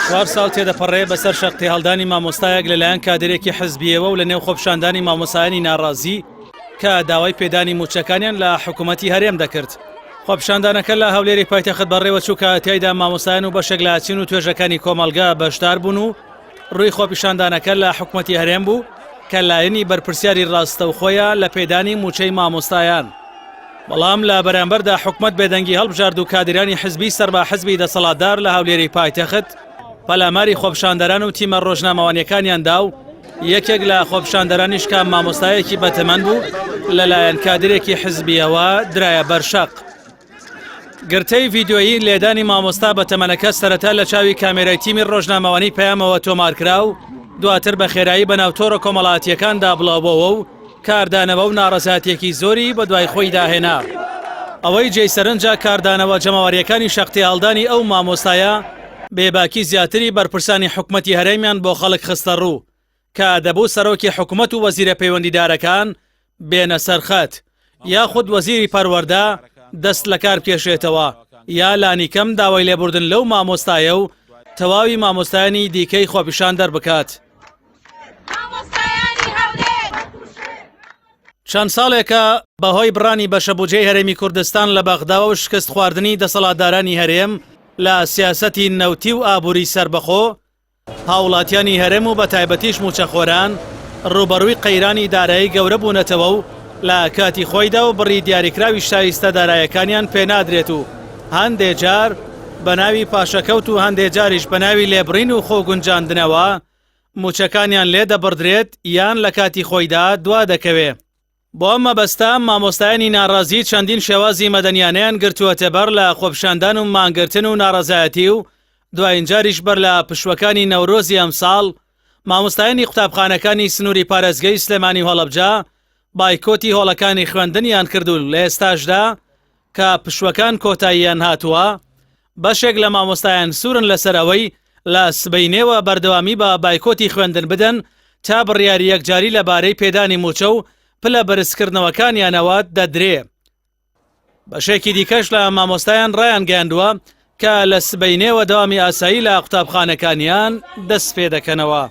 چوار ساڵ تێدەپەڕێ بەسەر شەق تێهەڵدانی مامۆستایەک لەلایەن کادرێکی حزبیەوە و لە نێو خۆپیشاندانی مامۆستایانی ناڕازی کە داوای پێدانی مووچەکانیان لە حکوومەتی هەرێم دەکرد. خۆپیشاندانەکە لە هەولێری پایتەخت بەڕێوەچوو کە تیایدا مامۆستایان و بەشێک لە چین و توێژەکانی کۆمەڵگە بەشدار بوون و ڕووی خۆپیشاندانەکە لە حکومەتی هەرێم بوو کە لایەنی بەرپرسیاری ڕاستەوخۆیە لە پێدانی مووچەی مامۆستایان. بەڵام لە بەرامبەردا حکومەت بێدەنگی هەڵبژارد و کادیرانی حزبی سەر بە حزبی دەسەڵاتدار لە هەولێری پایتەخت پەلاماری خۆپیشاندەران و تیمە ڕۆژنامەوانیەکانیان دا و یەکێک لە خۆپیشاندەرانیش کە مامۆستایەکی بەتەمەن بوو لەلایەن کادرێکی حزبیەوە درایە بەر شەق. گرتەی ڤیدیۆیی لێدانی مامۆستا بەتەمەنەکە سەرەتا لە چاوی کامێرای تیمی ڕۆژنامەوانی پەیامەوە تۆمارکرا و دواتر بە خێرایی بەناو تۆڕە کۆمەڵاتیەکاندا بڵاوبۆوە و کاردانەوە و ناڕەزایەتیەکی زۆری بەدوای خۆیدا هێنا. ئەوەی جێی سەرنجە کاردانەوە جەماوەریەکانی شەقتێهەڵدانی ئەو مامۆستایە بێباکی زیاتری بەرپرسانی حکومەتی هەرێمیان بۆ خەڵک خستەڕوو کە دەبوو سەرۆکی حکومەت و وەزیرە پەیوەندیدارەکان بێنە سەر خەت یاخود وەزیری پەروەردە دەست لەکار بکێشێتەوە یا لانیکەم داوای لێبوردن لەو مامۆستایە و تەواوی مامۆستایانی دیکەی خۆپیشاندەر بکات. چەند ساڵێکە بەهۆی بڕانی بەشە بودجەی هەرێمی کوردستان لە بەغداوە و شکست خواردنی دەسەڵاتدارانی هەرێم لە سیاسەتی نەوتی و ئابووری سەربەخۆ، هاوڵاتیانی هەرێم و بەتایبەتیش مووچەخۆران ڕووبەڕووی قەیرانی دارایی گەورە بوونەتەوە و لە کاتی خۆیدا و بڕی دیاریکراوی شایستە دارایەکانیان پێنادرێت و هەندێ جار بە ناوی پاشەکەوت و هەندێ جاریش بە ناوی لێبڕین و خۆگونجاندنەوە مووچەکانیان لێ دەبڕدرێت یان لە کاتی خۆیدا دوا دەکەوێ. بۆ ئەم مەبەستە مامۆستایانی ناڕازی چەندین شێوازی مەدەنیانەیان گرتووەتەبەر لە خۆپیشاندان و مانگرتن و ناڕەزایەتی و دوایین جاریش بەر لە پشووەکانی نەورۆزی ئەمساڵ مامۆستایانی قوتابخانەکانی سنووری پارێزگەی سلێمانی و هەڵەبجە بایکۆتی هۆڵەکانی خوێندنیان کرد و لە ئێستاشدا کە پشووەکان کۆتاییان هاتووە، بەشێک لە مامۆستایان سوورن لەسەر ئەوەی لە سبەینێوە بەردەوامی بە بایکۆتی خوێندن بدەن تا بڕیاری یەکجاری لەبارەی پێدانی مووچە و پلە بەرزکردنەوەکانیانەوە دەدرێ. بەشێکی دیکەش لە مامۆستایان ڕایانگەیاندووە کە لە سبەینێوە دەوامی ئاسایی لە قوتابخانەکانیان دەستپێدەکەنەوە.